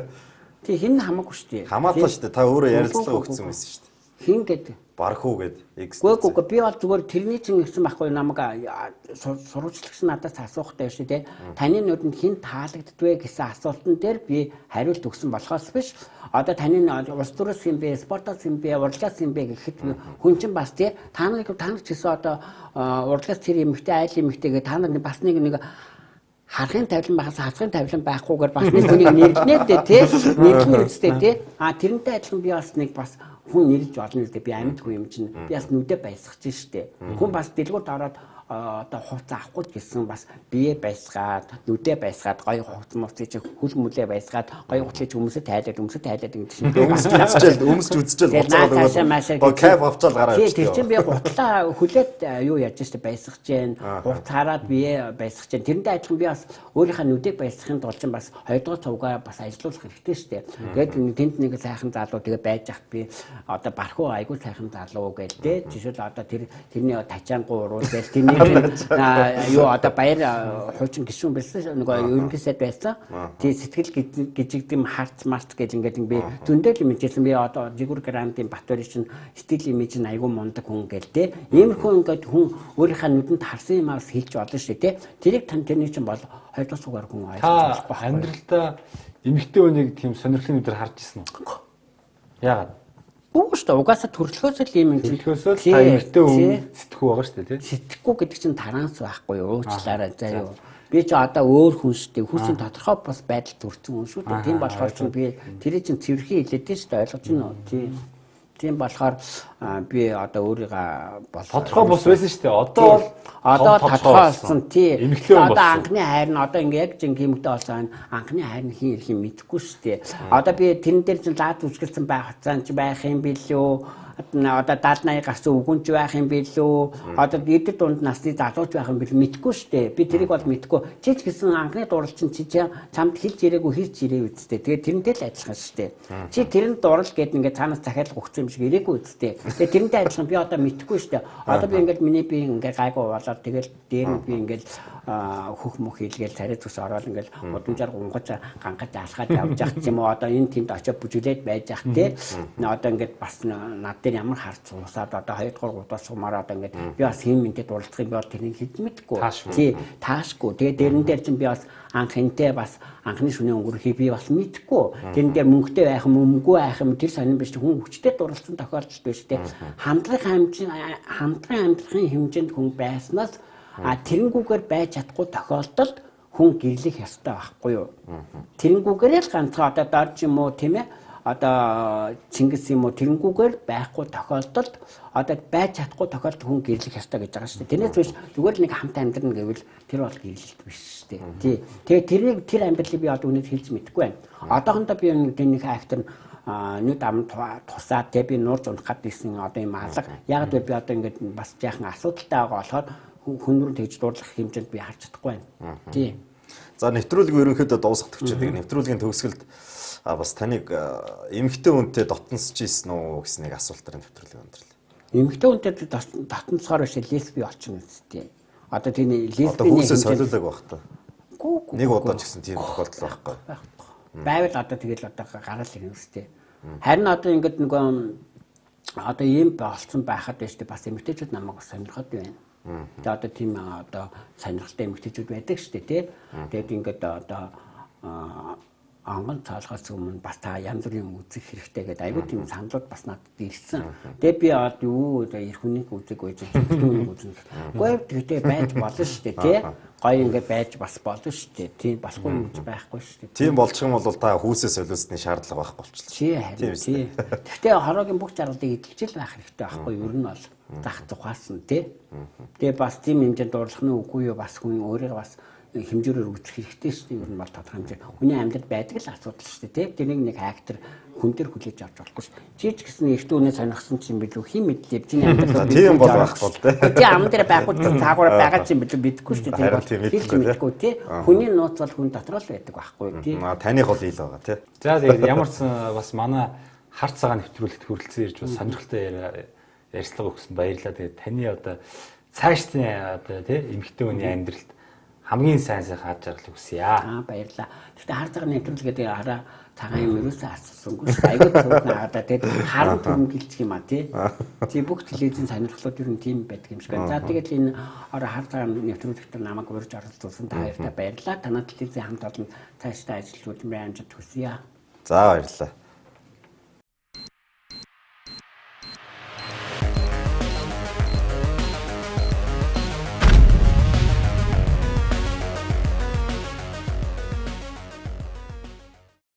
Тий хин хамаагүй шүү дээ. Хамаатай шүү дээ. Та өөрөө ярилцлага өгсөн байсан шүү дээ. Хин гэдэг Бархуу гэд X. Үгүй би бол зүгээр тэрний чинь гэсэн байхгүй намайг сурвалжлагч надаас асуухтай шүү дээ. Таны нүдэнд хэн таалагддвэ гэсэн асуултан дээр би хариулт өгсөн болохоос биш. Одоо таны улс төрөөс юм бэ, спортоос юм бэ, урлагаас юм бэ гэхэд хүн чинь бас тий та нар ч гэсэн одоо урлагаас тэр эмэгтэй, айл эмэгтэй гэх та нар бас нэг харахын тавилан байхаас хасахын тавилан байхгүйгээр бас нэг хүнийг нэрлэнэ дээ тий. Нэрлэнэ үстэй тий. А тэрнтэй адилхан би бас нэг бас хүн нэрлж олно гэдэг би амьд хүн юм чинь би бас нүдэ баясгаж штэ. Хүн бас дэлгүүрт ороод одоо хувцас авахгүй гэсэн бас бие байсгаад, нүдэ байсгаад, гоё хувцас муцыг хөл мүлээ байсгаад, гоё хутлыг хүмүүсээ тайлаад ингэж чинь. Өмсч үзчихэл буцаад өгөөд. Гоо кайф авчаал гараа явчих. Тэр чинь би гутлаа хүлээд юу яаж штэ байсгаж जैन, хувцас хараад бие байсгаж जैन. Тэрнтэй адилхан би бас өөрийнхөө нүдийг байсгахын тулд чинь бас хоёрдугаар цугаа бас ажилуулах хэрэгтэй штэ. Тэгээд тэнд нэг сайхан залуу тэгээ байж хат би одоо бархуу айгүй сайхан залуу гээл те. Жишээл одоо тэрний тачаангуу уруул гээл тэрний юу одоо баяр хуучин гишүүн байсан нөгөө ерөнхий сайд байсан. Тий сэтгэл гжигдэм харц марц гэж ингээд би зөндөл юм хэлсэн. Би одоо Жигүр Грандын Батөрийн чинь стил имиж нь айгүй мундаг хүн гээл те. Иймэрхүү ингээд хүн өөрийнхөө нүдэнд харсан юмаас хэлж болно шүү дээ те. Тэрийг тань тэрний чинь бол хоёрдугаар сугаар хүн ойлгож болохгүй. Амьдралдаа эмэгтэй хүнийг тийм сонирхлын нүдээр харж ирсэн үү? Яагаад? Үгүй шүү дээ. Угаасаа төрөлхөөс л ийм юм чинь. Төрөлхөөс л та эмэгтэй хүн сэтгэхүй байгаа шүү дээ, тий? Сэтгэхгүй гэдэг чинь таранс байхгүй юу? Уучлаарай заа юу. Би ч одоо өөр хүн шүү дээ. Хүүсийн тодорхой бас байдал төрсэн хүн шүү дээ. Тийм болохоор чинь би тэрийг чинь цэвэрхэн хэлээд шүү дээ. Ойлгож байна уу? Тийм. Тийм болохоор би одоо өөрийгөө бол тодорхой бус байсан шүү дээ. Одоо бол одоо тодорхой болсон тий. Одоо анхны хайр нь одоо ингээ яг жинхэнэ эмэгтэй болсон анхны хайр нь хин ирэх юм мэдэхгүй шүү дээ. Одоо би тэрэн дээр чинь лаад үсгэлсэн байх хугацаанд ч байх юм билүү? Одоо 70 80 гарсан үгүн ч байх юм билүү? Одоо эдгээр дунд насны залууч байх юм билүү? Мэдэхгүй шүү дээ. Би тэрийг бол мэдэхгүй. Чи ч гэсэн анхны дурал чинь чи чамд хэлж ирээгүй хэлж ирээ үсттэй. Тэгээд тэрнтэй л адилхан шүү дээ. Чи тэрэнд дурал гээд ингээ цаанаас захиалга өгсөн юм шиг ирээгүй үсттэй. Тэгээд тэрнтэй адилхан би одоо мэдэхгүй шүү дээ. Одоо би ингээд миний би ингээ гайгүй болоод тэгэл дээр нь би ингээд хөх мөх хийлгээл царай зүс ороод ингээл удамжаар гунгаж гангаж алхаад явж явах ч юм уу одоо энэ тэнд очиж бүжиглээд байж явах те. Одоо ингээд бас над дээр ямар харц уусаад одоо 2 дугаар 3 дугаар сумаар одоо ингээд би бас хин минтэд дуралцах юм бол тэрнийг хэлж мэдэхгүй. Тий, таашгүй. Тэгээ дэрэн дээр чинь би бас анх энтэй бас анхны шөнийн өнгөрөхийг би бас мэдэхгүй. Тэрэн дээр мөнгөтэй байх юм мөнгөгүй байх юм тэр сонин биш хүн хүчтэй дурлалцсан тохиолдол биш те. Хамтран амьдрахын хэмжээнд хүн байснаас тэрэнгүүгээр байж чадахгүй тохиолдолд хүн гэрлэх ёстой байхгүй юу? Тэрэнгүүгээр л ганцхан одоо дорж юм уу тийм ээ? Одоо Чингис юм уу тэрэнгүүгээр байхгүй тохиолдолд одоо байж чадахгүй тохиолдолд хүн гэрлэх ёстой гэж байгаа шүү дээ. Тэрнээс биш зүгээр л нэг хамт амьдрна гэвэл тэр бол гэрлэлт биш шүү дээ. Тий. Тэгээ тэрийг тэр амьдралыг би одоо үнэт хэлж мэдэхгүй байна. Одоохондоо би нэг актер нүд ам тусаад тэ би нуурж унах гад гэсэн одоо юм алга. Яг л би одоо ингээд бас жаахан асуудалтай байгаа болохоор хүн рүү тэгж дуурлах хэмжээнд би харж чадахгүй байна. Тий. За нэвтрүүлэг ерөнхийдөө дуусгах гэж байна. Нэвтрүүлгийн төгсгөлд бас таныг эмэгтэй хүнтэй дотносч ийсэн үү гэсэн нэг асуултаар нэвтрүүлэг өндөрлөө. Эмэгтэй хүнтэй дотносохоор биш лесби болчихно үстэй. Одоо тийм лесбиний одоо хүүсээ солиулаг байх та. Нэг удаа ч гэсэн тийм тохиолдол байхгүй. Байвал одоо тэгэл одоо гараал ирнэ үстэй. Харин одоо ингээд нөгөө одоо ийм болцсон байхад байж бас эмэгтэйчүүд намайг бас сонирхоод байна. Тэгээ одоо тийм одоо сонирхолтой эмэгтэйчүүд байдаг шүү дээ тий. Тэгээд ингээд одоо онгон цоолгоос өмнө бас та янз бүрийн юм үзэх хэрэгтэй гэдэг айгүй тийм саналууд бас надад ирсэн. Тэгээ би одоо юу эр хүнийг үзэг байж эмэгтэй үзнэ. Гэхдээ тэгтээ байж болно шүү дээ тий. Гоё ингээд байж бас болно шүү дээ. Тийм болохгүй юм гэж байхгүй шүү дээ. Тийм болчих юм бол та хүүсээ солиулсны шаардлага байхгүй болчихлоо. Тий харин тий. Тэгтээ хороогийн бүх жаргалыг эдэлжил байх хэрэгтэй байхгүй юу? Ер нь бол зах тухаасан тий. Тэгээ бас тийм хэмжээнд дурлах нь үгүй юу бас хүн өөрийгөө бас хэмжүүрээр үзэх хэрэгтэй шүү дээ. Ер нь бол тодорхой хэмжээ. Хүний амьдрал байдаг л асуудал шүү дээ тий. Тэрийг нэг актер хүн дээр хүлээж авч болохгүй шүү. Чи ч гэсэн эртний үнэ сонирхсан чинь билүү хин мэдлээ. Чиний амьдрал тийм бол байхгүй л дээ. Чи ам дээр байхгүй цаагаараа байгаа чинь билүү мэдэхгүй шүү дээ. Тэр бол хэлж мэдэхгүй тий. Хүний нууц бол хүн дотор л байдаг байхгүй тий. Таных бол ил байгаа тий. За тэгээд ямар ч бас манай хар цагаан нэвтрүүлэгт хүрэлцэн ирж бас сонирхолтой ярьцлага өгсөн баярлалаа. Тэгээд таны одоо цаашдын одоо тий эмэгтэй хүний амьдралд хамгийн сайн сайхан хад жаргал хүсье. Аа баярлалаа. Гэхдээ хар цагаан нэвтрүүлэг гэдэг хараа цагаан юм ерөөсөө асуусангүй шүү. Айгүй цөөхөн хадаа тэгээд харан түрэмгэлчих юм а тий. Тий бүх телевизийн сонирхлууд ер нь тийм байдаг юм шиг байна. За тэгэл энэ орой хар цагаан нэвтрүүлэгт намайг урьж оролцуулсан та хоёртай баярлалаа. Танай телевизийн хамт олон цаашдаа ажиллах үлмээр амжилт хүсье. За баярлалаа.